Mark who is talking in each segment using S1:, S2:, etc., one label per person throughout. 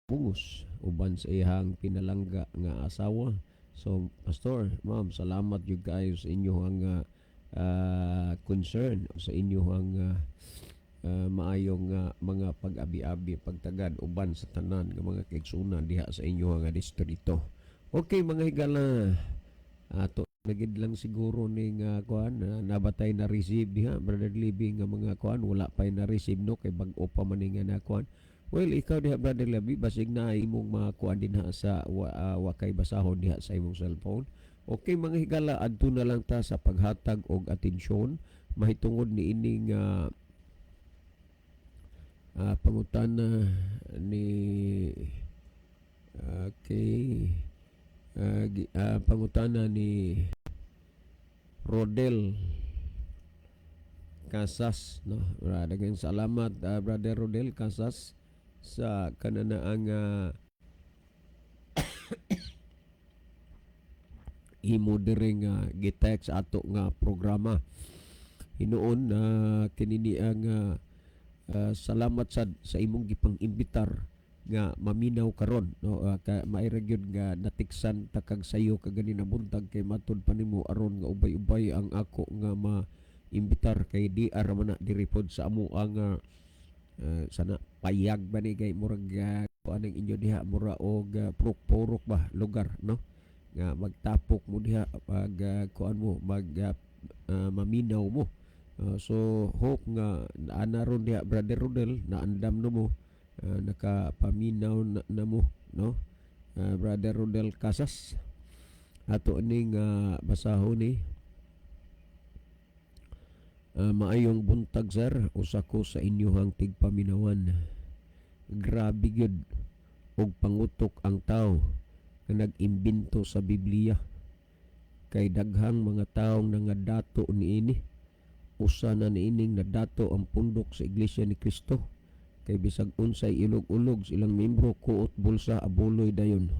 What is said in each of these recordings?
S1: Pungos uban sa iyang pinalangga nga asawa. So pastor, ma'am, salamat jud kaayo sa inyong concern, sa inyong maayong mga pag-abi-abi, pagtagad uban sa tanan nga mga kaigsunan diha sa inyong nga distrito. Okay, mga higala, ato na gyud lang siguro ning kuan nabatay na receive diha, Brother Libby, nga mga kuan wala pa na receive, no, kay bag-o pa man ni nga na kuan. Well, ikaw diha, Brother Libby, basig na imong mga kuan dinha sa wa kay basahon diha sa imong cellphone. Okay, mga higala, adto na lang ta sa paghatag og atensyon mahitungod ni ining pangutana ni, okay, pangutana ni Rodel Casas, no. Daghang salamat, Brother Rodel Casas, sa kananaang imo diri nga gi-text ato nga programa hinuon na kinini ang salamat sad sa imong gipang-imbitar nga maminaw karon, no. Ka maira gyud nga natiksan ta kag sayo kaganina buntag kay matud pa nimo aron nga ubay-ubay ang ako nga ma-imbitar kay di ara man na diri pod sa amo ang sana payag ba ni kay murag kuan ang inyo diha, mura og purok-purok ba lugar, no, nga magtapok mo diha pag kuan mo mag maminaw mo. So hope nga ana ron diha, Brother Rodel, naandam no mo, nakapaminaw na mo, no, Brother Rodel Casas. Ato ning basahon ni maayong buntag, sir. Usa ko sa inyohang tigpaminawan. Grabe gyud og pangutok ang tao nga nag-imbento sa Biblia. Kay daghang mga taong nangadato niini. Usa na niining nadato ang pundok sa Iglesia ni Cristo. Kay bisag unsay ilog-ulog sa ilang membro, kuot bulsa, abuloy dayon.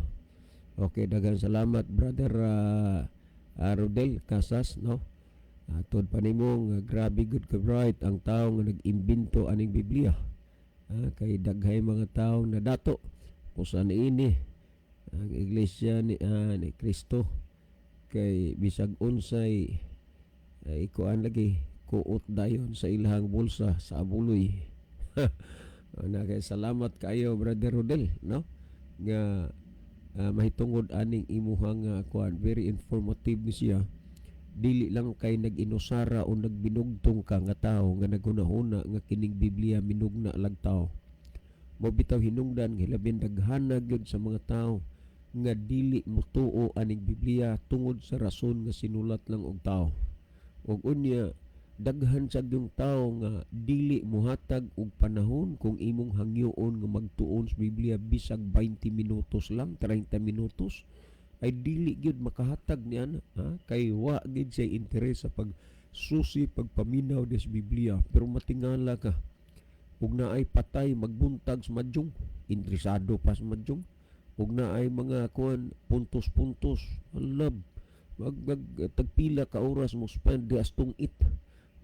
S1: Okay, daghang salamat, Brother Rodel Casas, no? Tuod pa nimo nga grabe gud ka bright ang tao nga nag-imbento aning Biblia. Kay daghay mga taong nadato usa niini ang Iglesia ni Kristo kay bisag unsay ikuan lagi, kuot dayon sa ilahang bulsa sa abuloy na. Kay salamat kaayo, Brother Rodel, no, nga mahitungod aning imuhang kuan, very informative ni siya. Dili lang kay nag-inusara o nagbinugtong ka nga tao nga naghunahuna nga kining Biblia minugna lag tao mo. Bitaw hinungdan nga labing daghana gyud sa mga tao nga dili motuo aning Biblia tungod sa rason nga sinulat lang og tao. Ug unya daghan sa yung tao nga dili mohatag og panahon. Kung imong hangyoon nga magtuon sa Biblia bisag 20 minutos lang, 30 minutos, ay dili gyud makahatag ni ana, ha? Kay wa gyud siya interes sa pag susi, pagpaminaw des Biblia. Pero matingala ka ug naay patay, magbuntag sa madyong, interesado pa sa madyong, ug naay mga kuan, puntos-puntos, alam mag tagpila ka oras mo spend di astong it.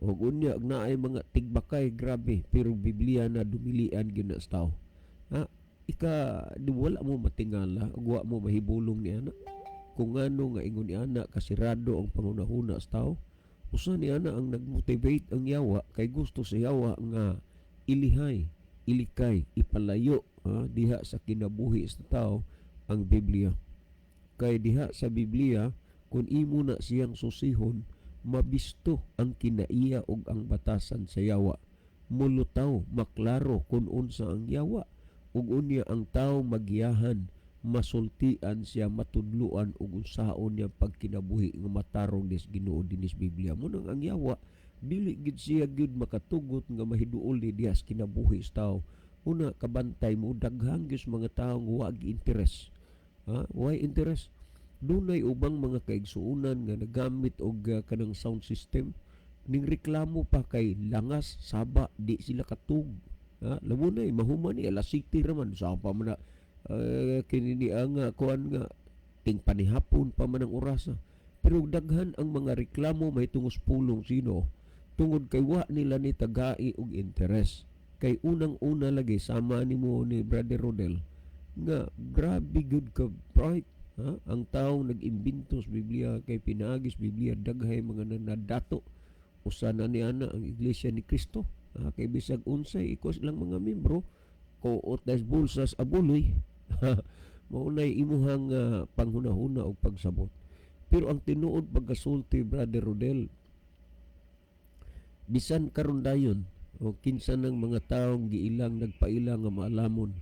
S1: Ug unya ug naay mga tigbakay, grabe, pero Biblia na dumilian gyud na sa tao, ha. Ika di wala mo matingala ug wa mo mahibulong ni ana kung ano nga ingon ni ana kasirado ang panghunahuna sa tao. Usa ni ana ang nagmotivate ang yawa kay gusto sa yawa nga ilihay, ilikay, ipalayo, ha, diha sa kinabuhi sa tao ang Biblia. Kay diha sa Biblia, kung imo na siyang susihon, mabisto ang kinaiya ug ang batasan sa yawa. Mulutaw, maklaro kung unsa ang yawa. Ug unya ang tao magiyahan, masultian siya, matudluan ug unsaon niya pagkinabuhi nga matarong dis Ginoo dinis Biblia. Mo nang ang yawa dili gid siya gyud makatugot nga mahiduol ni diha sa kinabuhi sa tao. Una, kabantay mo, daghang gyud sa mga tawo nga wa gi interes. Ha? Why interest? Dunay ubang mga kaigsuonan nga nagamit og kanang sound system ning reklamo pa kay langas saba, di sila katug. Ha? Labunay mahuman ni alas 7 raman sa pa man na kini ni ang kuan nga ting panihapon pa man ang orasa. Pero daghan ang mga reklamo may tungos pulong sino tungod kay wa nila ni tagai og interes. Kay unang-una lagi, sama nimo ni Brother Rodel, Nga grabe gud ka bright, ha? Ang taong nag-imbento sa Biblia, kay pinaagi sa Biblia daghay mga nanadato. Usa na ni ana ang Iglesia ni Cristo, ha? Kay bisag unsay iko silang mga membro, kuot das bulsas abuloy. Mao nay imuhang panghunahuna og pagsabot. Pero ang tinuod pagkasulti, Brother Rodel, bisan karon dayon o kinsa ng mga taong giilang nagpaila nga maalamon,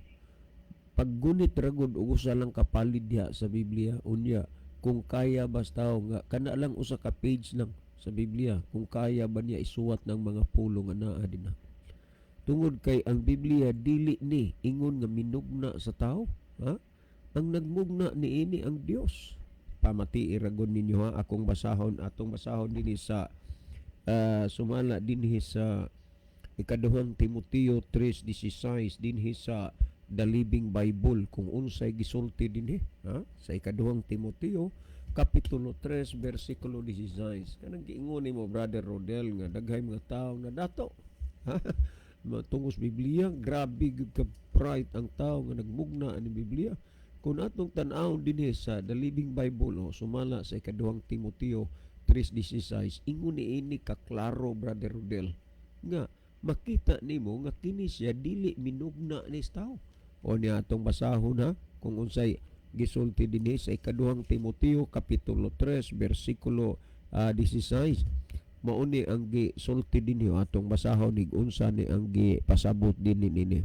S1: paggunit ra gud og usa lang kapalid diha sa Biblia, unya kung kaya basta nga kana lang usa ka page lang sa Biblia, kung kaya ba niya isuwat ng mga pulong nga naa dinha, tungod kay ang Biblia dili ni ingon nga minugna sa tao, ha? Ang nagmugna niini ang Dios. Pamatii ra gud ninyo, ha. Akong basahon, atong basahon dinhi sa sumala dinhi sa Ikaduhang Timoteo 3:16 dinhi sa The Living Bible, kung unsay gisulti dinhi, ha? Sa Ikaduhang Timoteo kapitulo 3 bersikulo 16. Kanang giingon nimo, Brother Rodel, nga daghay mga tao na dato, ha? Tungos Biblia, grabe gyud ka bright ang tao nga nagmugna ani Biblia. Kung atong tan-awon dinhi sa The Living Bible o sumala sa Ikaduhang Timoteo 3:16, ingon niini ka klaro, Brother Rodel, nga makita nimo nga kini siya dili minugna ni tao. O niya atong basahon, ha, kung unsay gisulti dinhi sa Ikaduhang Timoteo kapitulo 3 bersikulo 16. Mao ni ang gisulti dinhi. Atong basahon nig unsa ni ang gipasabot dinhi nini.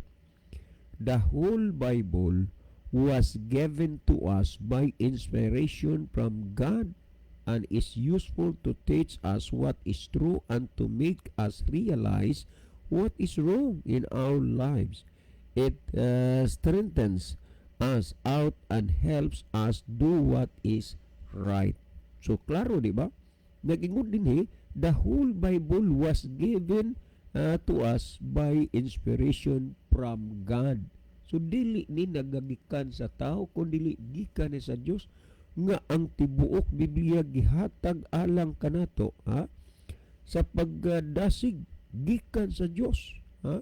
S1: The whole Bible was given to us by inspiration from God and is useful to teach us what is true and to make us realize what is wrong in our lives. It strengthens us out and helps us do what is right. So klaro, di ba? Nag-ingon dinhi, the whole Bible was given to us by inspiration from God. So dili ni nagagikan sa tao kun dili gikan ni sa Dios, nga ang tibuok Biblia gihatag alang kanato, ha, sa pagdasig gikan sa Dios, ha,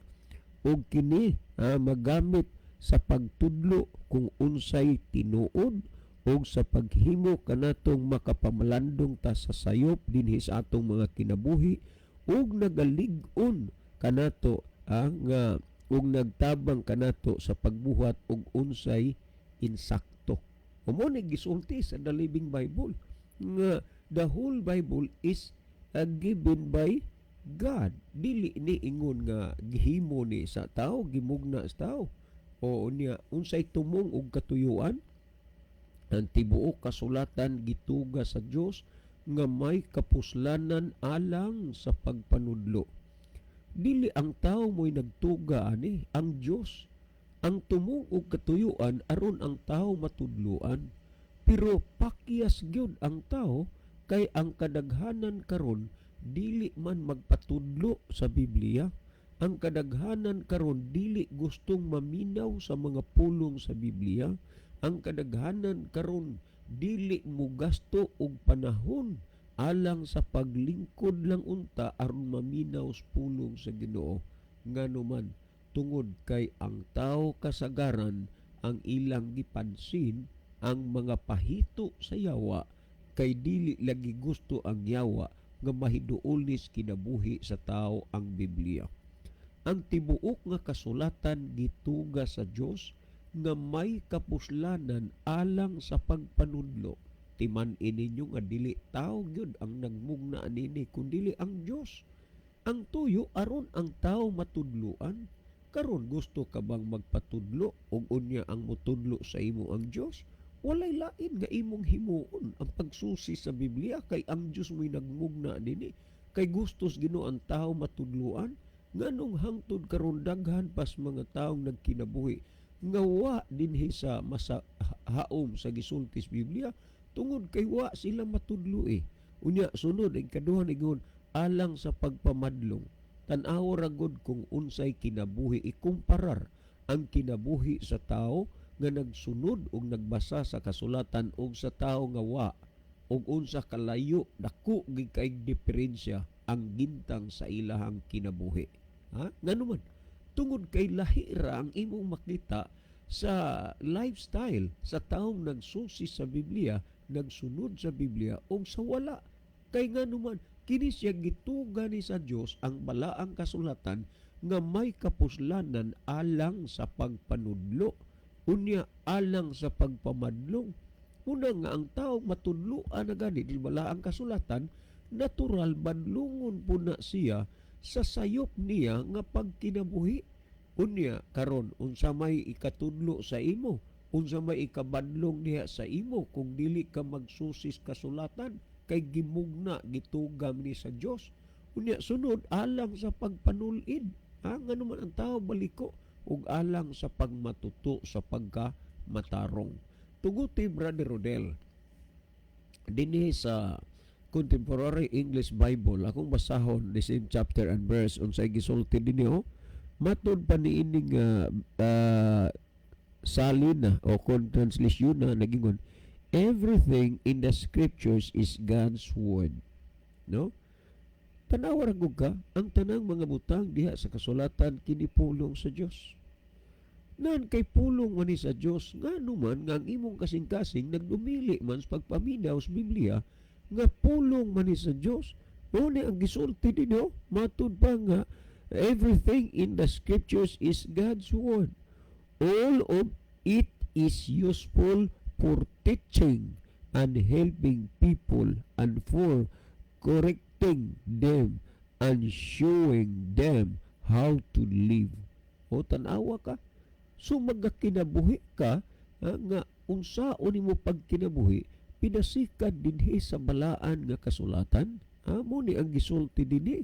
S1: ug kini, ha, magamit sa pagtudlo kung unsay tinuod ug sa paghimo kanatong makapamalandong ta sa sayop dinhi sa atong mga kinabuhi ug nagalig-on kanato, nga ug nagtabang kanato sa pagbuhat og unsay insakto. Mao ni gisulti sa The Living Bible nga the whole Bible is given by God. Dili ni ingon nga gihimo ni sa tao, gimugna sa tao. O niya unsay tumong og katuyuan? Ang tibuok kasulatan gituga sa Dios nga may kapuslanan alang sa pagpanudlo. Dili ang tao mo'y nagtuga ani, ang Dios. Ang tumong og katuyuan aron ang tao matudloan. Pero pakyas gyud ang tao kay ang kadaghanan karon dili man magpatudlo sa Biblia. Ang kadaghanan karon dili gustong maminaw sa mga pulong sa Biblia. Ang kadaghanan karon dili mugasto og panahon alang sa paglingkod lang unta aron maminaw sa pulong sa Ginoo. Ngano man? Tungod kay ang tao kasagaran ang ilang gipansin ang mga pahito sa yawa, kay dili lagi gusto ang yawa nga mahiduol nis kinabuhi sa tao ang Biblia. Ang tibuok nga kasulatan gituga sa Dios nga may kapuslanan alang sa pagpanudlo. Timan-i ninyo nga dili tao gyud ang nagmugna anini kundili ang Dios. Ang tuyo aron ang tao matudloan. Karon, gusto ka bang magpatudlo ug unya ang motudlo sa imo ang Dios? Walay lain nga imong himuon ang pagsusi sa Biblia kay ang Dios mo'y nagmugna dinhi. Kay gustos Ginoo ang tao matudloan. Nganong hangtod karon daghan pas mga taong nagkinabuhi nga wa dinhi sa masa haom sa gisulti sa Biblia? Tungod kay wa sila matudlo eh. Unya sunod, ang kaduha ingon alang sa pagpamadlong. Tan-aw ra gud kung unsay kinabuhi, ikumparar ang kinabuhi sa tao nga nagsunod og nagbasa sa kasulatan og sa tao nga wa, og unsa kalayo, dako gid kay diferensya ang gintang sa ilahang kinabuhi, ha. Ngano man? Tungod kay lahi ra ang imong makita. Sa lifestyle sa taong nagsusi sa Biblia, nagsunod sa Biblia o sa wala. Kay nganuman kini siya gituga ni sa Dios ang balaang kasulatan nga may kapuslanan alang sa pagpanudlo, unya alang sa pagpamadlong. Una nga ang taong matudloan na gani di balaang kasulatan, natural badlungon po na siya sa sayop niya nga pagkinabuhi. Unya karon, unsa may ikatudlo sa imo, unsa may ikabadlong niya sa imo kung dili ka magsusis kasulatan kay gimugna, gitugam ni sa Dios? Unya sunod, alang sa pagpanulid, ha, ngano man ang tao baliko, ug alang sa pagmatuto sa pagka matarong. Tuguti, Brother Rodel, dinhi sa Contemporary English Bible, akong basahon the same chapter and verse, unsay gisulti dinhi oh. Matud pa niining salin na o kon translation na nagingon, "Everything in the scriptures is God's word," no? Tanawa ra gud ka, ang tanang mga butang diha sa kasulatan kini pulong sa Dios. Nan kay pulong man ni sa Dios, ngano man nga ang imong kasing-kasing nagdumili man sa pagpaminaw sa Biblia nga pulong man ni sa Dios? Mao ni ang gisulti dinhi, matud pa nga everything in the scriptures is God's word. All of it is useful for teaching and helping people and for correcting them and showing them how to live. O tanawa ka. So magakinabuhi ka ha, nga unsaon nimo pagkinabuhi pinasikad dinhi sa balaan nga kasulatan. Ha, mo ni ang gisulti dinhi.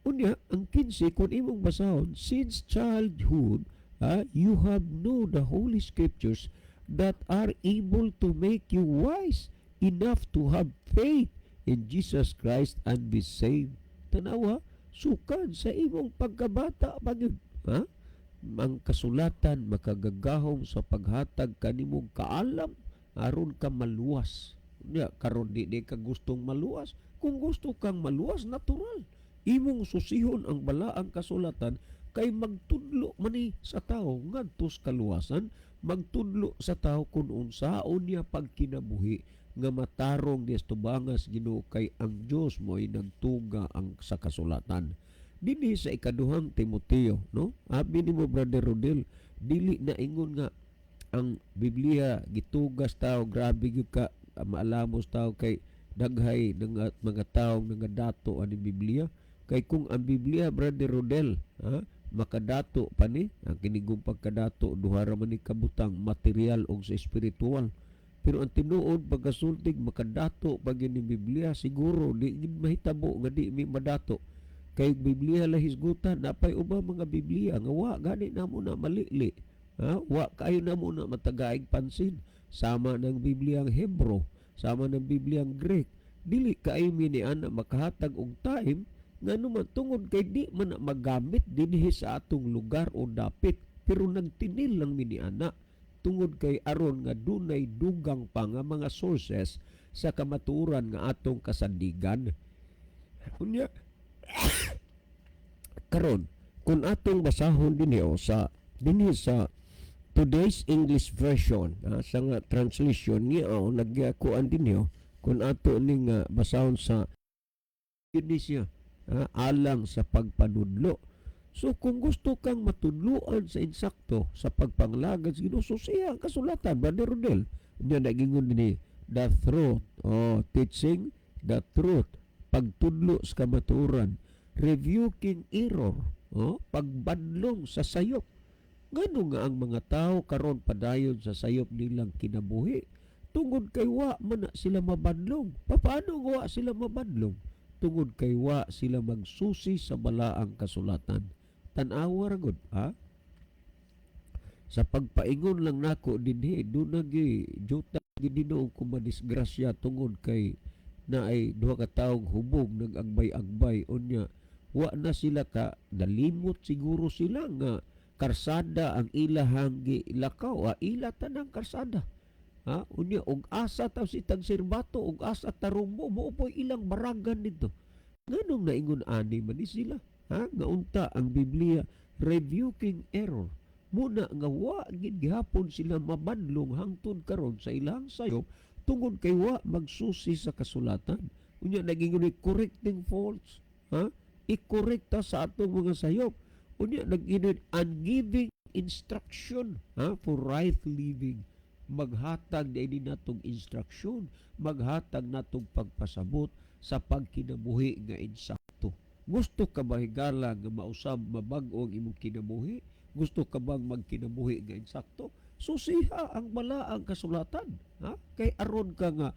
S1: Unya, ang 15, kung imong basahon, "Since childhood, ha, you have know the holy scriptures that are able to make you wise enough to have faith in Jesus Christ and be saved." Tanawa, sukad sa imong pagkabata pa gyud, ha? Ang kasulatan makagagahom sa paghatag kanimong kaalam aron ka maluwas. Nya karon di ka gustong maluwas. Kung gusto kang maluwas, natural imong susihon ang balaang kasulatan kay magtudlo man ni sa tao ngadto sa kaluwasan, magtudlo sa tao kung unsaon niya pagkinabuhi nga matarong diha sa tubangas Ginoo, kay ang Dios mo ay nagtuga ang sa kasulatan. Dinhi sa Ikaduhang Timoteo, no? Abi nimo, Brother Rodel, dili na ingon nga ang Biblia gitugas tao, grabe gyud ka maalamos tao kay daghay ng mga taong nangadato ani Biblia. Kay kung ang Biblia, Brother Rodel, ha, makadato pa ni, ang kinigong pagkadato duha ra man ni kabutang, material og sa espiritual. Pero ang tinuod pagkasultig, makadato pa gyud ni Biblia, siguro di gid mahitabo nga di mi madato. Kay Biblia la hisgutan, napay uba mga Biblia nga wa gani namo na malili. Ha? Wa kayo namo na matagaig pansin. Sama ng Biblia ang Hebro, sama ng Biblia ang Greek. Dili kaayo mi ni ana makahatag og time ngano man tungod kay di man na magamit dinhi sa atong lugar o dapit, pero nagtinil lang mi ni ana tungod kay aron nga dunay dugang pa nga mga sources sa kamatuoran nga atong kasandigan. Unya karon, kung atong basahon dinhi o sa dinhi sa Today's English Version, sa nga translation niya o nagyakuan dinhi o, kung ato ning basahon sa yun ni siya alang sa pagpanudlo. So kung gusto kang matudloan sa insakto sa pagpanglagad sa Ginoo, susiha ang kasulatan, Brother Rodel. Unya nagingon dinhi, the truth, oh, teaching the truth, pagtudlo sa kamatuoran, rebuking error, oh, pagbadlong sa sayop. Ngano nga ang mga tao karon padayon sa sayop nilang kinabuhi? Tungod kay wa man na sila mabadlong. Paano nga wa sila mabadlong? Tungod kay wa sila magsusi sa balaang kasulatan. Tan-awa ra gud, ha? Sa pagpaingon lang nako dinhi, duna gi juta gid ko madisgrasya tungod kay naay duha ka taong hubog nag-agbay-agbay. Unya wa na sila ka nalimot siguro sila nga karsada ang ilahang gilakaw, ila tanang karsada, ha. Unya og asa ta si tag Sirbato og asa tarumbo mo po'y ilang baragan dito. Nganong naingon ani man ni sila, ha, nga unta ang Biblia rebuking error. Muna nga wa gid gihapon sila mabadlong hangtod karon sa ilang sayop tungod kay wa magsusi sa kasulatan. Unya naging correcting faults, ha? Ikorekta sa atong mga sayop. Unya nag-ingon and giving instruction, ha, for right living. Maghatag din natong instruction, maghatag natong pagpasabot sa pagkinabuhi nga insakto. Gusto ka ba, higala, nga mausab, mabag-o ang imong kinabuhi? Gusto ka bang magkinabuhi nga insakto? Susiha ang balaang kasulatan, ha? Kay aron ka nga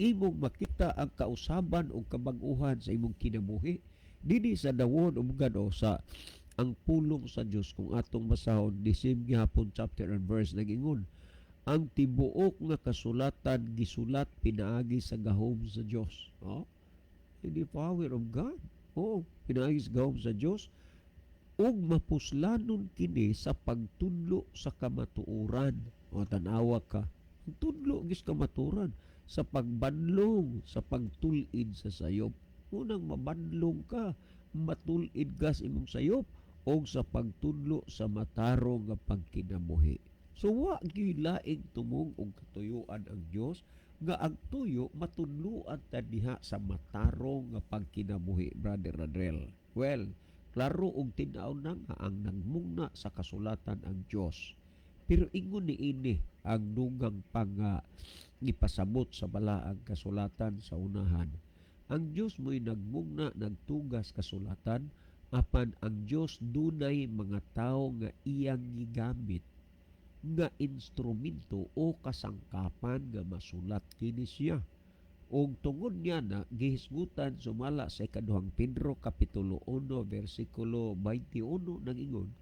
S1: imong makita ang kausaban o kabag-uhan sa imong kinabuhi. Dinhi sa the word of God o sa ang pulong sa Dios, kung atong basahon the same gihapon chapter and verse, nagingon ang tibuok nga kasulatan gisulat pinaagi sa gahom sa Dios. Oh? In the power of God. Oh, pinaagi sa gahom sa Dios ug mapuslanon kini sa pagtudlo sa kamatuoran. O tan-awa ka. Ang tudlo gis kamatuoran sa pagbanlong, sa pagtul-id sa sayop. Unang mabadlong ka, matul-id ka sa imong sayop o sa pagtudlo sa matarong nga pagkinabuhi. So wa gyud laing tumong og katuyuan ang Dios nga ang tuyo matudloan ta diha sa matarong nga pagkinabuhi, Brother Adrel. Well, klaro og tin-aw na nga ang nagmugna sa kasulatan ang Dios. Pero ingon ni ini ang dugang pang ipasabot sa balaang kasulatan sa unahan. Ang Dios mo'y nagmugna, nagtugas kasulatan, apan ang Dios dunay mga tawo nga iyang gigamit nga instrumento o kasangkapan nga masulat kini siya. Og tungod niya na gihisgutan sumala sa Ikaduhang Pedro kapitulo 1 versikulo 21, nagingon,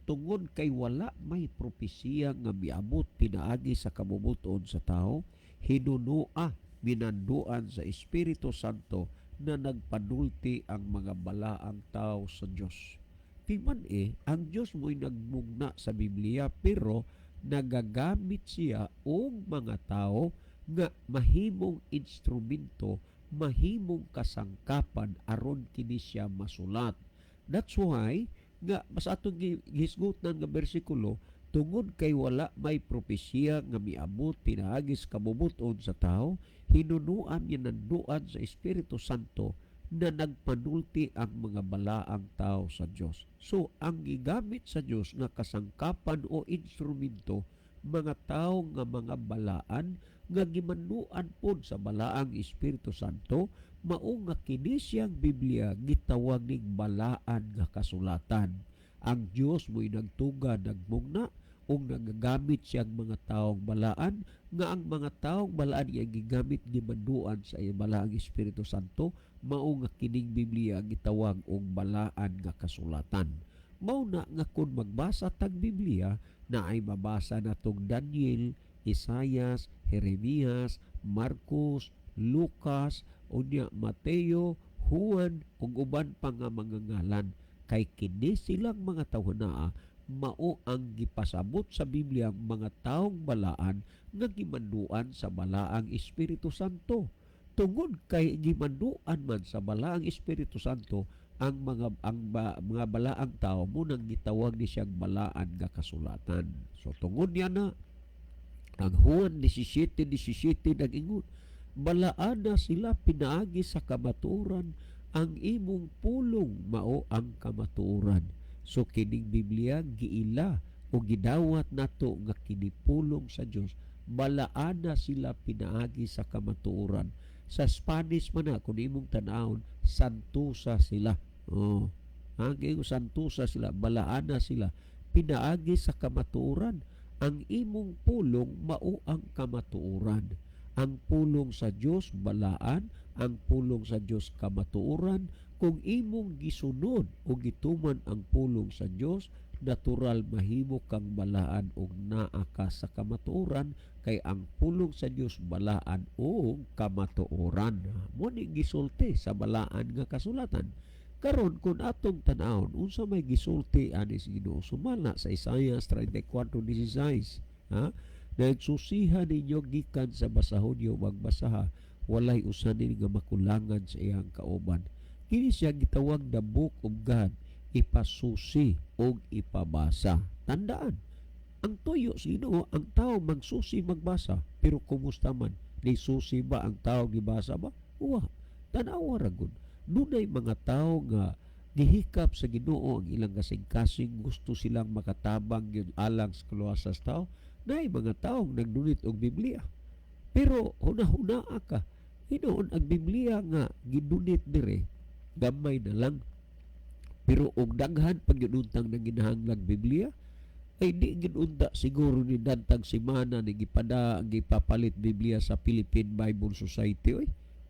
S1: tungod kay wala may propesiya nga miabot pinaagi sa kabubut-on sa tao, hinunoa minanduan sa Espiritu Santo na nagpanulti ang mga balaang tao sa Dios. Timan eh, ang Dios mo'y nagmugna sa Biblia, pero nagagamit siya og mga tao nga mahimong instrumento, mahimong kasangkapan aron kini siya masulat. That's why nga sa atong gihisgutan nga bersikulo, tungod kay wala may propesiya nga miabot pinaagi sa kabubut-on sa tao, hinunuan nanduan sa Espiritu Santo na nagpanulti ang mga balaang tao sa Dios. So, ang gigamit sa Dios nga kasangkapan o instrumento, mga tao nga mga balaan nga gimanduan pod sa balaang Espiritu Santo, mao nga kini siyang Biblia gitawag ning balaan nga kasulatan. Ang Dios mo'y nagtuga, nagmugna ug nagagamit siyang mga taong balaan nga ang mga taong balaan nga gigamit gimanduan sa balaang Espiritu Santo, mao nga kining Biblia gitawag og balaan nga kasulatan. Mao na nga kung magbasa tag Biblia na ay mabasa natong Daniel, Isayas, Jeremias, Marcos, Lucas, unya Mateo, Juan ug uban pa nga mga ngalan, kay kini silang mga tawhanaa mao ang gipasabot sa Biblia, mga taong balaan nga gimanduan sa balaang Espiritu Santo. Tungod kay gimanduan man sa balaang Espiritu Santo ang mga balaang tao, munang gitawag ni siyang balaan nga kasulatan. So tungod niya na ang Juan 17:17 nag-ingon, "Balaana sila pinaagi sa kamatuoran, ang imong pulong mao ang kamatuoran." So kining Biblia giila o gidawat nato nga kini pulong sa Dios, balaana sila pinaagi sa kamatuoran. Sa Spanish man na kung imong tan-awon, santusa sila. Oh. Ang santusa sila, balaana sila pinaagi sa kamatuoran. Ang imong pulong mao ang kamatuoran. Ang pulong sa Dios balaan, ang pulong sa Dios kamatuoran. Kung imong gisunod o gituman ang pulong sa Dios, natural mahimo kang balaan og naa ka sa kamatuoran, kay ang pulong sa Dios balaan o kamatuoran. Mo ni gisulti sa balaan nga kasulatan. Karon kung atong tan-awon unsa may gisulti ani sa Ginoo sumala sa Isaiah 34:16, ha? Nagsusiha ninyo gikan sa basahon niyo magbasaha, walay usa ni nga makulangan sa iyang kauban. Kini siya gitawag the Book of God. Ipasusi og ipabasa. Tandaan, ang tuyo sa Ginoo, ang tao magsusi, magbasa, pero kumusta man? Ni susi ba ang tao, gibasa ba? Wa. Tanawa ra gud. Dunay mga tao nga gihikap sa Ginoo ang ilang kasing-kasing, gusto silang makatabang gyud alang sa kaluwasan sa tao. Naay mga taong nag-donate og Biblia. Pero huna-hunaa ka, hinuon ang Biblia nga gi-donate dire, gamay na lang. Pero og daghan pag gyud untang nanginahanglag Biblia, ay di gyud unta siguro ni dantag semana ni gipada gipapalit Biblia sa Philippine Bible Society, oy.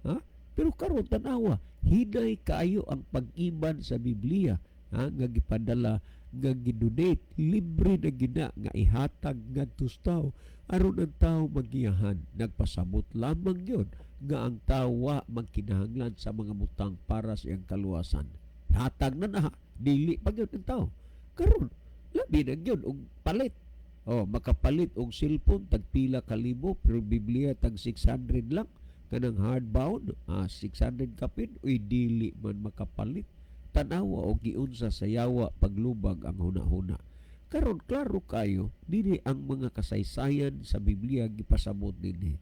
S1: Ha? Pero karon tanawa, hinay kaayo ang pag-iban sa Biblia, ha, nga gipadala, nga gi-donate, libre na gina nga ihatag ngadto sa tao aron ang tao magiyahan. Nagpasabot lamang yun nga ang tao wa magkinahanglan sa mga butang para sa iyang kaluwasan. Hatag na na, dili pa gyud ang tao. Karon, labi na gyud og palit. Oh, makapalit og cellphone tag pila ka libo, pero Biblia tag 600 lang kanang hardbound, 600 kapin, uy, dili man makapalit. Tanawa og giunsa sa yawa paglubag ang huna-huna. Karon klaro kayo, dili ang mga kasaysayan sa Biblia gipasabot dinhi.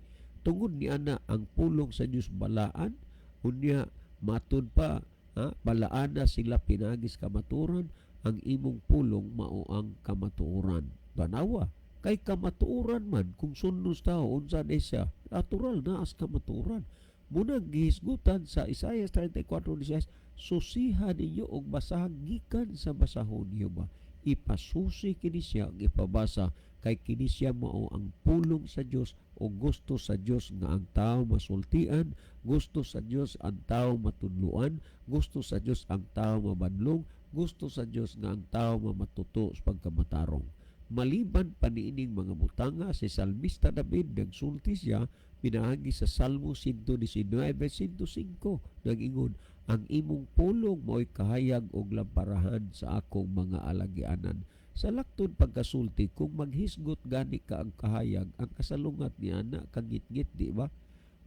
S1: Tungod ni ana, ang pulong sa Dios balaan, unya matud pa, ha, balaana sila pinaagi sa kamatuoran, ang imong pulong mao ang kamatuoran. Tanawa, kay kamatuoran man kung sundon sa tao, unsa na siya, natural na as kamatuoran. Muna gihisgutan sa Isaiah 34:16, "Susiha ninyo og basahan gikan sa basahon niyo ba." Ipasusi kini siya, ipabasa, kay kini siya mao ang pulong sa Dios o gusto sa Dios nga ang tao masultian, gusto sa Dios ang tao matudloan, gusto sa Dios ang tao mabadlong, gusto sa Dios nga ang tao mamatuto sa pagkamatarong. Maliban pa niining mga butanga, si Salmista David nagsulti siya pinaagi sa Salmo 119:105, nag-ingon, "Ang imong pulong mao'y kahayag og lamparahan sa akong mga alagianan." Sa laktod pagkasulti, kung maghisgot gani ka ang kahayag, ang kasalungat ni ana kangitngit, di ba?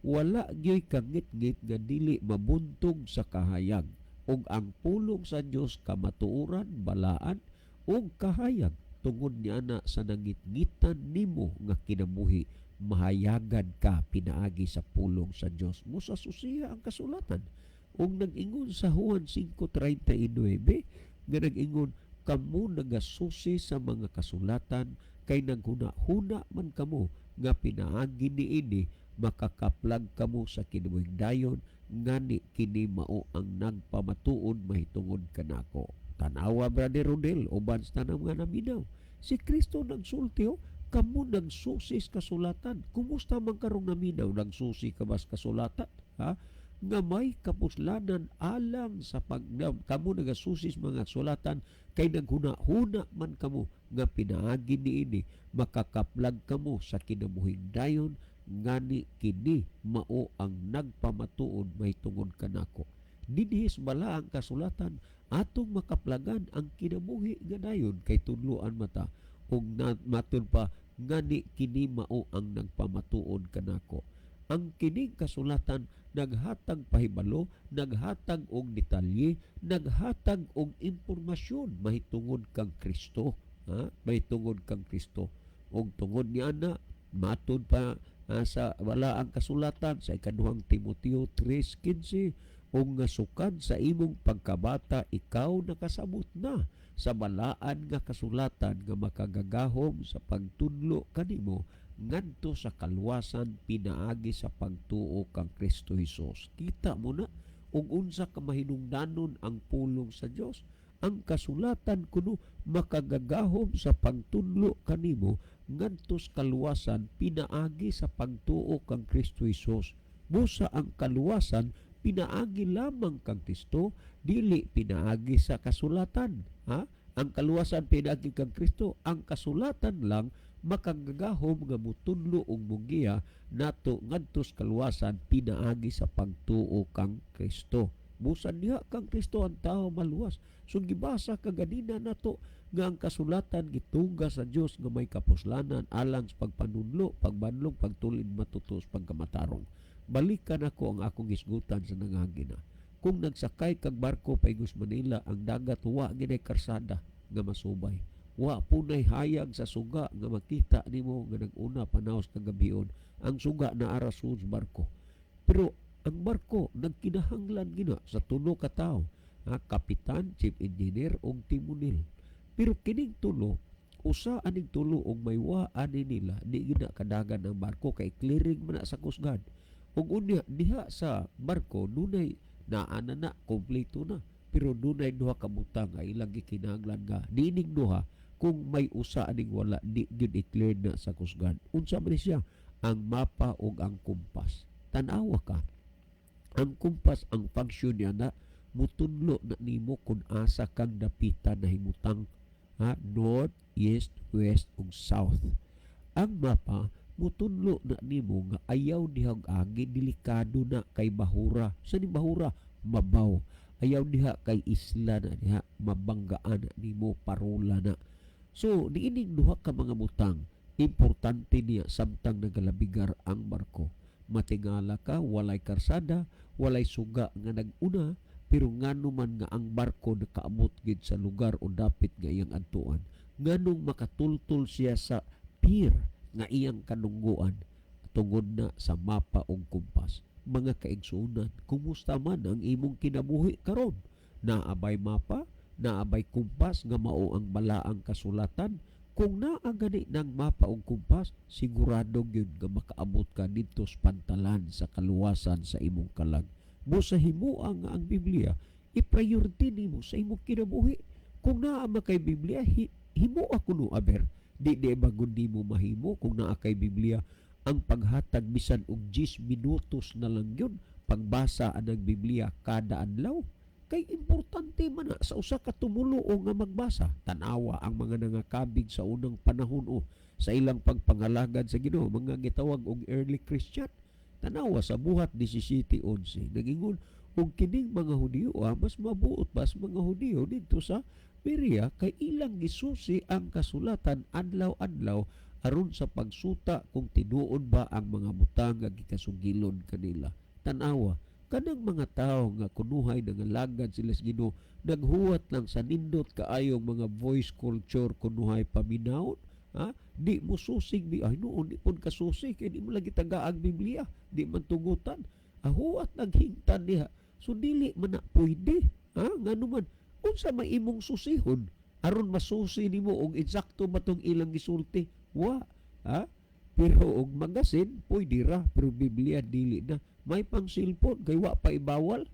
S1: Wala gyoy kangitngit nga dili mabuntog sa kahayag. Ug ang pulong sa Dios kamatuoran, balaan ug kahayag. Tungod ni ana, sa nangitngitan nimo nga kinabuhi, mahayagan ka pinaagi sa pulong sa Dios. Musa susiha ang kasulatan. Ug nag-ingon sa Juan 5:39 nga nag-ingon, "Kamo nagasusi sa mga kasulatan kay naghuna-huna man kamo nga pinaagi niini makakaplag kamo sa kinabuhing dayon, ngani kini mao ang nagpamatuod mahitungod kanako." Tanawa, Brother Rodel, uban sa tanang mga naminaw. Si Kristo nagsulti, oh, "Kamo nagsusi sa kasulatan." Kumusta man karong naminaw, nagsusi ka ba sa kasulatan? Ha? Nga may kapuslanan alang sa pag kamo nagasusi sa mga sulatan kay naghuna-huna man kamo nga pinaagi niini makakaplag kamo sa kinabuhing dayon, ngani kini mao ang nagpamatuod mahitungod kanako. Dinhi sa balaang kasulatan atong makaplagan ang kinabuhi nga dayon kay tudloan mata ug matud pa, "Ngani kini mao ang nagpamatuod kanako." Ang kining kasulatan naghatag pahibalo, naghatag og detalye, naghatag og impormasyon mahitungod kang Kristo, ha? Mahitungod kang Kristo. Og tungod ni ana, matud pa sa balaang kasulatan sa ikaduhang Timoteo 3:15, "Ug nga sukad sa imong pagkabata ikaw nakasabot na sa balaan nga kasulatan nga makagagahom sa pagtudlo kanimo ngadto sa kaluwasan pinaagi sa pagtuo kang Kristo Hesus." Kita mo na ug unsa ka mahinungdanon ang pulong sa Dios. Ang kasulatan kuno makagagahom sa pagtudlo kanimo ngadto sa kaluwasan pinaagi sa pagtuo kang Kristo Hesus. Busa ang kaluwasan pinaagi lamang kang Kristo, dili pinaagi sa kasulatan. Ha? Ang kaluwasan pinaagi kang Kristo, ang kasulatan lang makagagahom nga mutudlo ug mugiya nato ngadto sa kaluwasan pinaagi sa pagtuo kang Kristo. Busa diha kang Kristo ang tao maluwas. So gibasa kaganina nato nga ang kasulatan gituga sa Dios nga may kapuslanan alang sa pagpanudlo, pagbadlong, pagtulid matuto sa pagkamatarong. Balikan ako ang akong hisgutan sa nangagina. Kung nagsakay kag barko paigos Manila, ang dagat wa ginay karsada nga masubay. Wa punay hayag sa suga nga makita nimo nga nag-una panaos kagabion. Ang suga na ara sa barko. Pero ang barko nagkinahanglan gina sa tulo ka tawo, ha, kapitan, chief engineer ug timunil. Pero kining tulo, usa aning tulo og may wa ani nila, di gina kadagan ang barko kay clearing man na sa Coast Guard. Ug unya diha sa barko dunay naa na na kompleto na. Pero dunay duha ka butang nga ilang gikinahanglan nga niining duha, kung may usa aning wala, di gyud i-clear na sa Coast Guard. Unsa man ni siya? Ang mapa ug ang kompas. Tan-awa ka. Ang kompas, ang function niya na mutunlo na nimo kung asa kang dapitan na himutang, ha, north, east, west ug south. Ang mapa mutunlo na nimo nga ayaw dihang agi, delikado na kay bahura. Sa ni bahura? Mabaw. Ayaw diha kay isla na diha, mabanggaan na nimo, parola na. So niining duha ka mga butang, importante niya samtang nagalabigar ang barko. Matingala ka, walay karsada, walay suga nga nag-una, pero ngano man nga ang barko nakaabot gid sa lugar o dapit nga iyang adtuan? Nganong makatultol siya sa pier nga iyang kadunggoan? Tungod na sa mapa ug kompas. Mga kaigsuonan, kumusta man ang imong kinabuhi karon? Naa bay mapa? Naa bay kompas nga mao ang balaang kasulatan? Kung naa gani ng mapa ug kompas, sigurado gyud nga makaabot ka didto sa pantalan sa kaluwasan sa imong kalag. Busa himoa nga ang Biblia i-priority nimo sa imong kinabuhi. Kung naa man kay Biblia, himoa kuno aber. Di ba gud nimo mahimo kung naa kay Biblia ang paghatag bisan og 10 minutos na lang yun pagbasa anang Biblia kada adlaw? Kay importante man na sa usa ka tumuluo nga magbasa. Tanawa ang mga nangakabig sa unang panahon o sa ilang pagpangalagad sa Ginoo, mga gitawag og early Christian. Tanawa sa Buhat 17:11, nagingon og kining mga Hudiyo, mas mabuot pa sa mga Hudiyo didto sa Berea kay ilang gisusi ang kasulatan adlaw-adlaw aron sa pagsuta kung tinuod ba ang mga butang nga gikasugilon kanila. Tanawa kanang mga tawo nga kunuhay nangalagad sila sa Ginoo, naghuwat lang sa nindot kaayong mga voice culture kunuhay paminawon, ha? Di mo susig bi ay noon di pud kasusi kay di mo lagi tagaag Biblia, di man tugutan. Huwat naghingtan diha. So dili man na pwede, ha? Ngano man, unsa may imong susihon aron masusi nimo og eksakto ba tong ilang gisulti? Wa, ha? Pero og magasin pwede ra, pero Biblia dili na. May pang cellphone kay wa pa ibawal.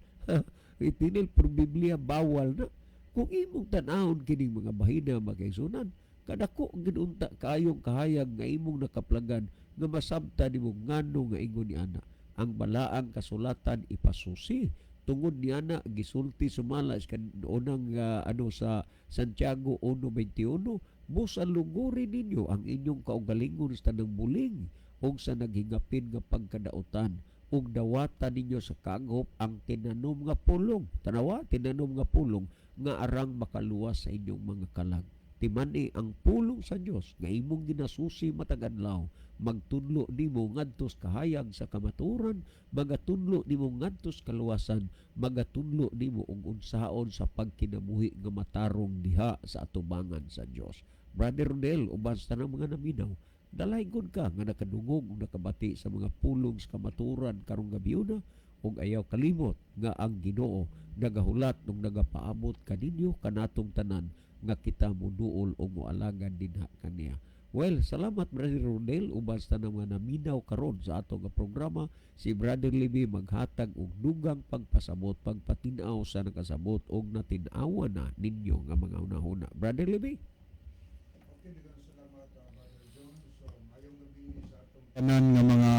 S1: Itinil, pero Biblia bawal na. Kung imong tan-awon kining mga bahina, mga, kadako gid unta kaayong kahayag nga imong nakaplagan nga masabta nimo ngano nga ingon ni ana. Ang balaang kasulatan ipasusi tungod niana gisulti sumala sa unang ano sa Santiago 1:21, "Busa luguri ninyo ang inyong kaugalingon sa tanang buling ug sa naghingapin nga pagkadautan, ug dawata ninyo sa kagop ang tinanom nga pulong." Tanawa, tinanom nga pulong nga arang makaluwas sa inyong mga kalag. Timani ang pulong sa Dios nga imong ginasusi matag adlaw magtunlo nimo ngadto sa kahayag sa kamatuoran, magatunlo nimo ngadto sa kaluwasan, magatunlo nimo og unsaon sa pagkinabuhi nga matarong diha sa atubangan sa Dios. Brother Rodel, uban sa tanang mga naminaw, dalaygon ka nga nakadungog ug nakabati sa mga pulong sa kamatuoran karong gabiuna, ug ayaw kalimot nga ang Ginoo nagahulat ug nagapaabot kaninyo kanatong tanan nga kita moduol o moalagad dinha kaniya. Well, salamat, Brother Rodel, uban sa tanang mga naminaw karon sa ato nga programa. Si Brother Libby maghatag og dugang pagpasabot, pagpatin-aw sa nakasabot og natin-awan na ninyo nga mga hunahuna. Brother Libby.
S2: Okay, daghang salamat, Brother John. So, maayong gabi sa atong tanan nga mga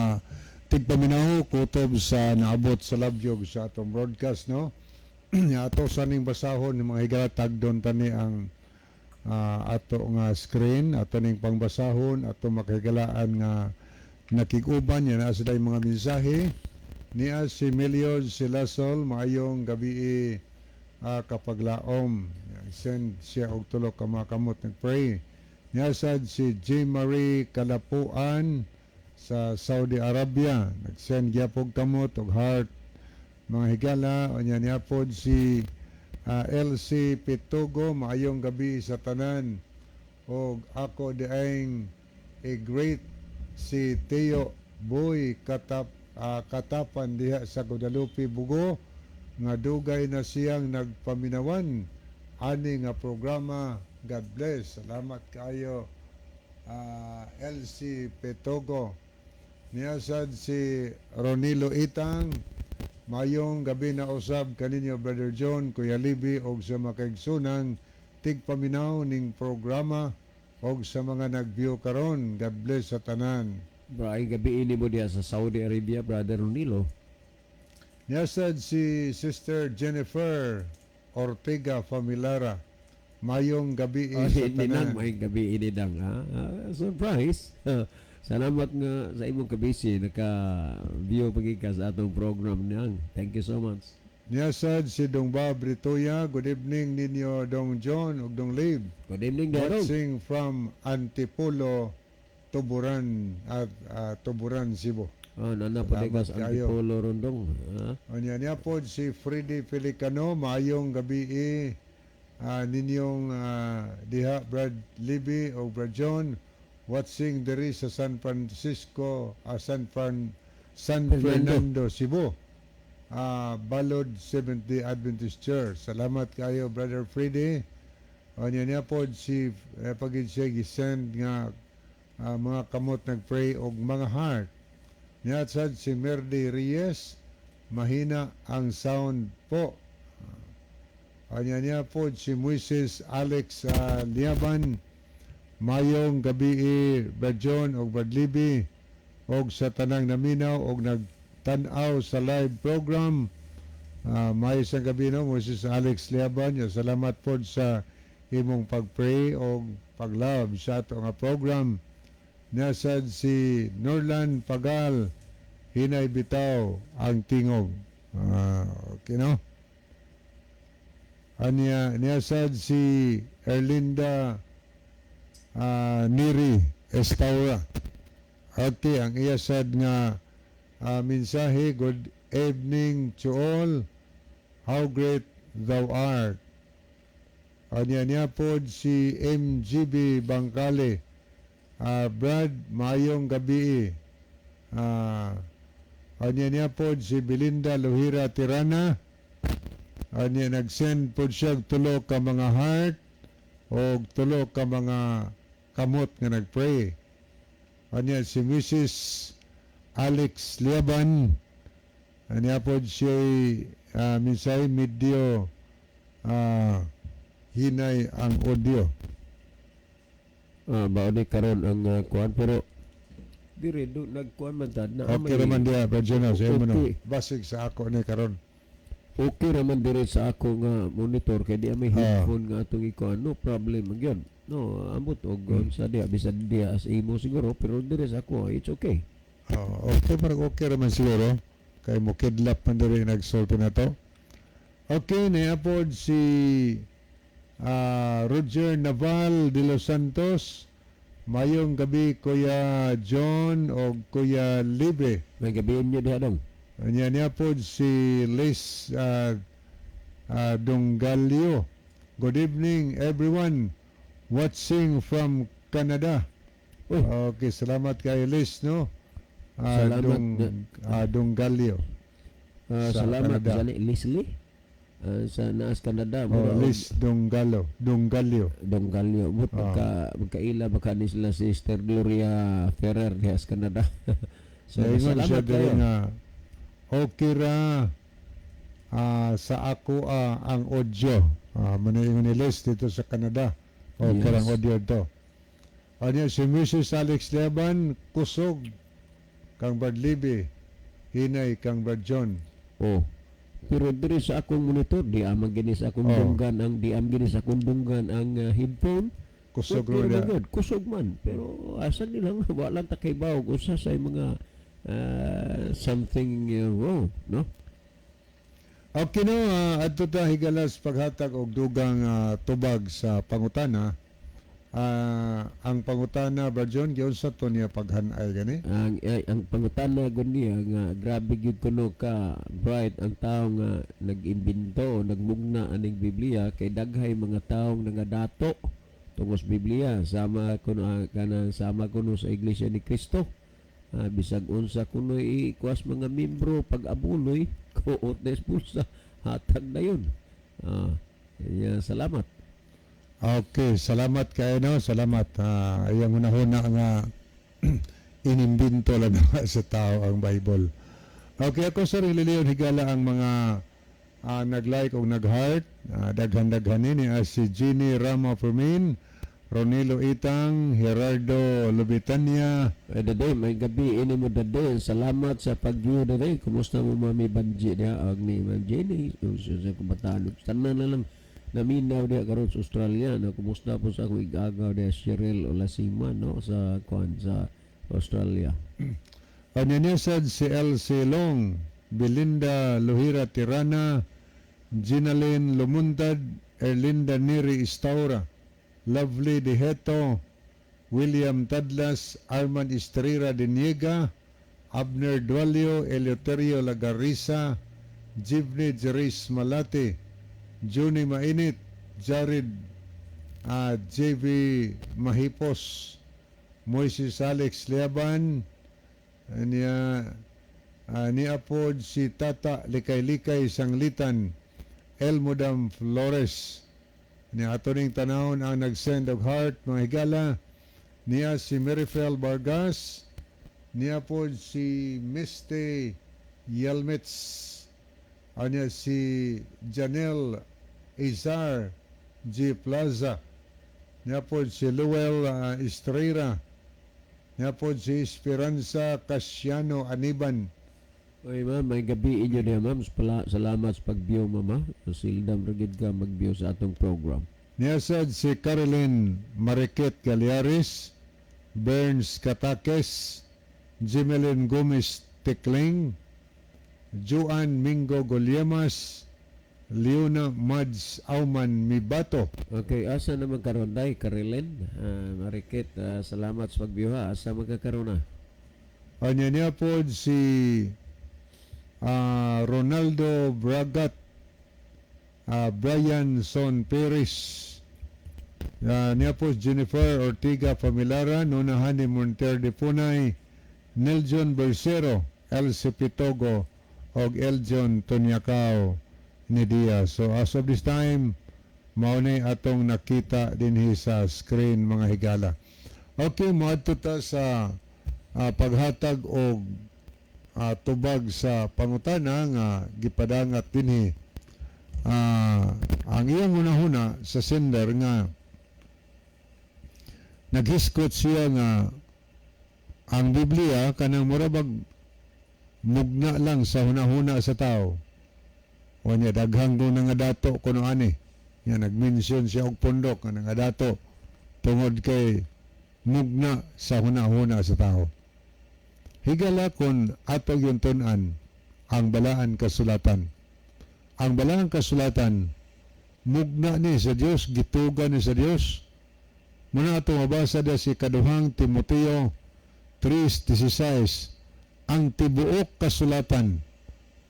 S2: tigpaminaw kutob sa naabot sa labyog sa atong broadcast, no? Nya ato sa ning basahon ng mga higala, tagdon tani ang ato nga screen, ato ning pangbasahon, ato makahigalaan nga nakig-uban yan na sila mga mensahe niya. Si Meliod Silasol, "Maayong gabi, kapaglaom." Send siya og tulo ka mga kamot, nag-pray niya. Sad si J. Marie Kalapuan sa Saudi Arabia, nagsend gyapon kamot og heart. Mga higala, unya niya pod si LC Pitugo, maayong gabi sa tanan. Og ako diayng a great si Teo Boy Katapan diha sa Guadalupe, Bugo, nga dugay na siyang nagpaminawan ani nga programa. God bless. Salamat kaayo, LC Petogo. Niyasad si Ronilo Itang, mayong gabi na usab kaninyo, Brother John, Kuya Libby, og sa makaigsunang tigpaminaw ning programa og sa mga nag-view karon. God bless sa tanan.
S1: Maayong gabi ini mo diha sa Saudi Arabia, Brother Ronilo.
S2: Niyasad si Sister Jennifer Ortega Familara. Mayong gabi
S1: Oh,
S2: sa
S1: hindi nang
S2: tanan.
S1: may gabi ini dang. Surprise. Salamat nga sa imong kabisi naka-view pagi ka sa atong program nang. Thank you so much.
S2: Niyasad si Dong Bob Ritoya. Good evening ninyo, Dong John ug Dong Lib.
S1: Good evening, Dong.
S2: Watching from Antipolo, Tuburan at Tuburan, Cebu.
S1: Oh, nana po
S2: Salamat
S1: ka sa
S2: kayo.
S1: Antipolo rondong.
S2: Unya niya po si Freddy Felicano, maayong gabi ninyong diha, Brad Libby o Brad John, watching diri sa San Francisco, San
S1: Fernando.
S2: Fernando, Cebu. Balod Seventh-day Adventist Church. Salamat kayo, Brother Freddy. Unya niya po si pagid siya gisend nga mga kamot nagpray og mga heart. Niya sad si Merdi Reyes, mahina ang sound po. Anya niya po si Moises Alex Liaban, mayong gabi, Brad John og Brad Libby og sa tanang naminaw og nagtan-aw sa live program. May isang gabi, no, Moises Alex Liaban. Ya, salamat po sa imong pag-pray og pag-love sa ato nga program. Nasad si Norlan Pagal, hinay bitaw ang tingog. Okay, no? Anya niya sad si Erlinda Neri Estaura. Okay, ang iya sad nga mensahe, good evening to all. How great thou art. Anya niya pod si MGB Bangkale. Brad, mayong gabi. Anya niya pod si Belinda Luhira Tirana. Anya nag-send pod siya og tulo ka mga heart o tulo ka mga kamot nga nag-pray. Anya si Mrs. Alex Liaban. Anya pod siya mensahe, medyo hinay ang audio.
S1: Bao ni karon ang kuan, pero diri do nagkuan man tad na.
S2: Okay naman diya, Brad Jonas. Sa imo, no?
S1: Okay.
S2: Basig sa ako ni karon.
S1: Okay raman diri sa ako nga monitor kay di may headphone nga atong ikuan, no problem man gyud. No, ambot og sa diya bisan diya as imo siguro, pero diri sa ako it's okay.
S2: Oh, okay, parang okay raman siguro. Kay mo kidlap man diri nagsulti na to. Okay, niapod si Roger Naval de los Santos. Mayong gabi, Kuya John o Kuya Libe.
S1: May gabi niyo diha dong.
S2: Anya niya po si Liz Dongalio. Good evening, everyone watching from Canada.
S1: Uy.
S2: Okay, salamat kay Liz, no?
S1: Salamat.
S2: Dongalio. Sa
S1: Salamat
S2: Canada.
S1: sa Leslie sa naas Canada.
S2: Oh,
S1: Mura og
S2: Liz Dongalo, Dongalio.
S1: Dongalio but magkaila baka ni sila Sister Gloria Ferrer diha sa Canada. So
S2: Ingon siya
S1: salamat
S2: diri
S1: kayo.
S2: nga okay ra sa ako ang audio. Muna ni Liz dito sa Canada. Okay ang audio to. Anya si Mrs. Alex Leban, kusog kang Brad Libby, hinay kang Brad John.
S1: Oh. Pero diri sa akong monitor, di amang gini sa akong dunggan ang di am gini sa akong dunggan ang headphone.
S2: Kusog
S1: Okay
S2: ro
S1: man
S2: na.
S1: gyud, kusog man. Pero asa nilang wala ta kay bawog usa sa mga something wrong, no?
S2: Okay, no, adto ta higalas paghatag og dugang tubag sa pangutana. Ang pangutana, Brad John, giunsa to niya paghanay gani?
S1: Ang pangutana gud niya nga grabe gyud kuno ka bright ang tao nga nag-imbento o nagmugna aning Biblia kay daghay mga taong nangadato tungod sa Biblia, sama kuno kanang sama kuno sa Iglesia ni Cristo. Bisag unsa kuno ikuas mga membro pag abuloy kuot na espulsa, hatag na yun. Yeah, salamat.
S2: Okay, salamat kayo, no? Salamat. Iyang hunahuna nga inimbento lang na sa tao ang Bible. Okay, ako sa Leon higala ang mga nag-like o nag-heart. Daghan-daghan ni si Jeannie Rama Fermin, Ronilo Itang, Gerardo Lubitania.
S1: Ay, dade, may gabi ini mo, dade. Salamat sa pag-view, dade. Kumusta mo, Mami Banji diha ag ni Ma'am Jenny? Sa kabataan. Tanan na lang naminaw diha karon sa Australia, no? Kumusta po sa akong igagaw diha, Cheryl Olasima, no, sa kuan sa Australia.
S2: Anya niya sad si LC Long, Belinda Luhira Tirana, Ginalyn Lumuntad, Erlinda Neri Istaura, Lovely Diheto, William Tadlas, Arman Estrera Diniega, Abner Dualio, Eleuterio Lagarisa, Jivne Jeris Malate, Juni Mainit, Jared JV Mahipos, Moises Alex Liaban, niya niya pod si Tata Likay-Likay Sanglitan, Elmodam Flores. Niya ato ning tanawon ang nag-send og heart, mga higala, niya si Marifel Vargas, niya pod si Misty Yelmets, niya si Janelle Izar G. Plaza, niya pod si Luel Estrera, niya pod si Esperanza Casiano Aniban.
S1: Oy ma'am, may gabi inyo diha, ma'am. Salamat sa pag-view, mama. Sildam ra gid ka mag-view sa atong program.
S2: Niya sad si Caroline Mariquet Galiares, Burns Katakes, Jimelin Gomez Tikling, Joan Mingo Goliemas, Leona Mads Auman Mibato.
S1: Okay, asa naman karon, day, Caroline? Marikit, salamat sa pag-view ha. Asa man ka karon ah?
S2: Anya niya po si Ronaldo Bragat, Brian Son Perez, niya po Jennifer Ortiga Familara, Nunahani Monter de Punay, Neljon Bercero, LC Pitogo, og Eljon Tonyacao ni Dia. So as of this time, mao ni atong nakita dinhi sa screen, mga higala. Okay, moadto ta sa paghatag og tubag sa pangutana nga gipadangat dinhi. Ang iyang hunahuna sa sender nga naghiskot siya nga ang Biblia kanang mura bag mugna lang sa hunahuna sa tao. O niya daghang do nga dato kuno ani. Nga nag-mention siya og pundok nga nga dato tungod kay mugna sa hunahuna sa tao. Higala, kon ato yung tun-an ang Balaan Kasulatan. Ang Balaan Kasulatan mugna ni sa Dios, gituga ni sa Dios. Muna ato mabasa da si Kaduhang Timoteo 3:16, ang tibuok kasulatan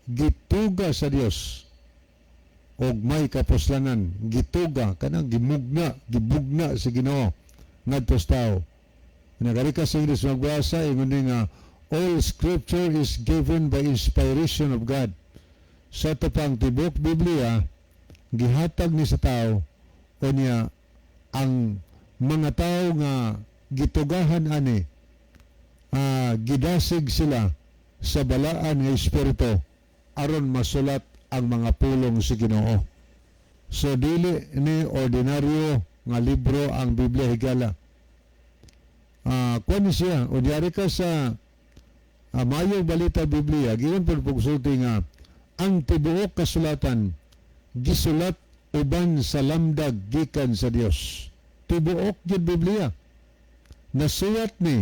S2: gituga sa Dios og may kapuslanan. Gituga, kanang gimugna, gibugna sa Ginoo ngadto sa tao. Nagari ka sa English magbasa, ingon ni nga all scripture is given by inspiration of God. Sa ato pang tibuok Biblia gihatag ni sa tao o niya ang mga tao nga gitugahan ani, gidasig sila sa Balaan nga Espiritu aron masulat ang mga pulong sa Ginoo. So dili ni ordinaryo nga libro ang Biblia, higala. Kuan siya, o diyari ka sa Maayong Balita Biblia, giyon po pugsulti nga ang tibuok kasulatan gisulat uban sa lamdag gikan sa Dios. Tibuok gyud Biblia. Nasulat ni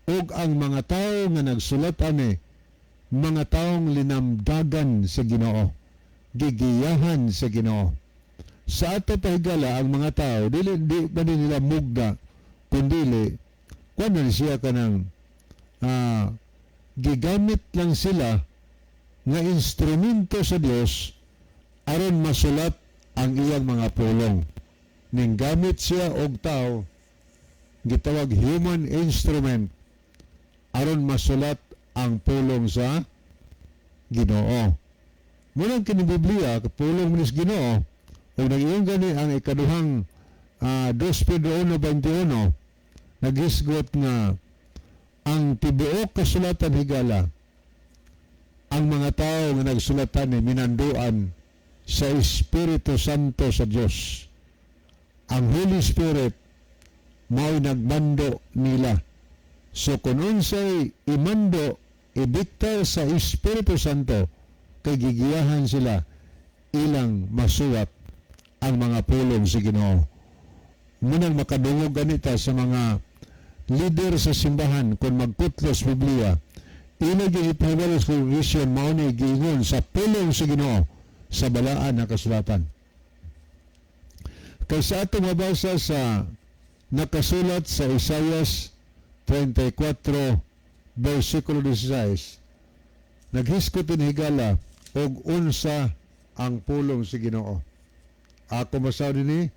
S2: og ang mga tao nga nagsulat ani mga taong linamdagan sa Ginoo, gigiyahan sa Ginoo. Sa ato pa, higala, ang mga tao dili di ba nila mugna kundili kuan na siya kanang gigamit lang sila nga instrumento sa Dios aron masulat ang iyang mga pulong. Ning gamit siya og tao, gitawag human instrument, aron masulat ang pulong sa Ginoo. Munang kini Biblia, pulong ni Ginoo, ug nag-ingon gani ang ikaduhang 2 Pedro 1:21, naghisgot nga ang tibuok kasulatan, higala, ang mga tao nga nagsulatan ni minanduan sa Espiritu Santo sa Dios. Ang Holy Spirit mao'y nagmando nila. So kung unsay imando, idikta sa Espiritu Santo, kay gigiyahan sila ilang masuwat ang mga pulong sa Ginoo. Munang makadungog ganita sa mga leader sa simbahan kung magkutlos Biblia, ila giipahibalo sa congregation mao ni giingon sa pulong sa Ginoo sa balaan na kasulatan. Kay sa atong mabasa sa nakasulat sa Isaias 34 versikulo 16, naghiskot din, higala, og unsa ang pulong sa Ginoo. Ako masaw dinhi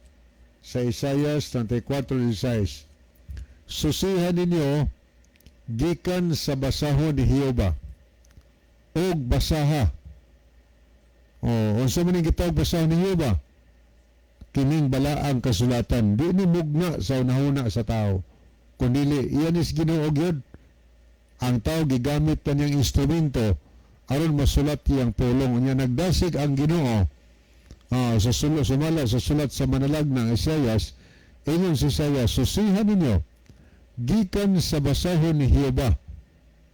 S2: sa Isaias 34:16. "Susihan ninyo gikan sa basahon ni Jehova og basaha." O, unsa man ning gitawag basahon ni Jehova? Kining balaang kasulatan, di ni mugna sa unahuna sa tao. Kundili iyan is Ginoo gyud. Ang tao gigamit pa niyang instrumento aron masulat iyang pulong. Unya nagdasig ang Ginoo sa sulat, sumala sa sulat sa manalag ng Isaias, ingon si Isaias, "Susihan ninyo gikan sa basahon ni Jehova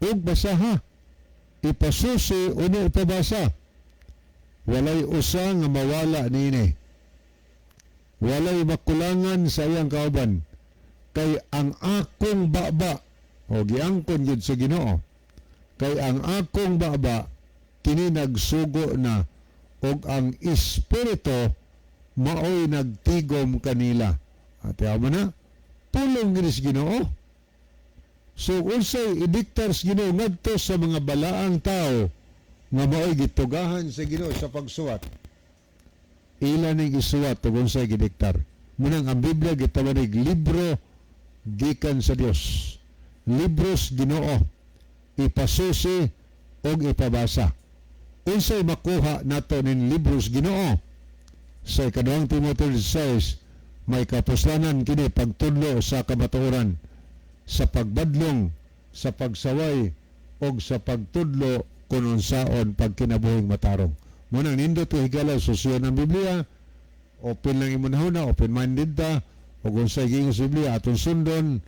S2: ug basaha, ipasusi uno ipabasa. Walay usa nga mawala niini. Walay makulangan sa iyang kauban, kay ang akong baba," o giangkon gyud sa Ginoo, "kay ang akong baba kini nagsugo na ug ang espiritu maoy nagtigom kanila." Ate mo na pulong gid sa Ginoo. So unsay idiktar sa Ginoo ngadto sa mga balaang tao nga maoy gitugahan sa Ginoo sa pagsuwat, ila ning isuwat ug unsay gidiktar. Munang ang Biblia gitawag libro gikan sa Dios, libros Ginoo, ipasusi og ipabasa. Unsay makuha nato nin libros Ginoo? Sa ikaduhang Timoteo 6, may kapuslanan kini pagtudlo sa kamatuoran, sa pagbadlong, sa pagsaway og sa pagtudlo kung unsaon pagkinabuhing matarong. Munang nindot kay, higala, susiyon ang Biblia, open lang imong huna, open-minded ta, ug unsay giingon sa Biblia atong sundon.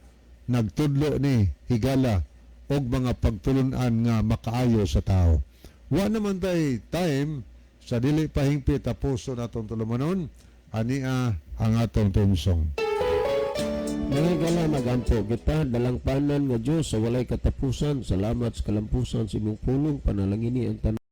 S2: Nagtudlo ni, higala, og mga pagtulunan nga makaayo sa tao. Wa naman tay time sa dili pa hingpit tapuso natong tulumanon ania ang atong theme song.
S1: Mga higala, magampo kita. Dalangpanan nga Diyos sa walay katapusan, salamat sa kalampusan sa imong pulong. Panalangini ang tanan.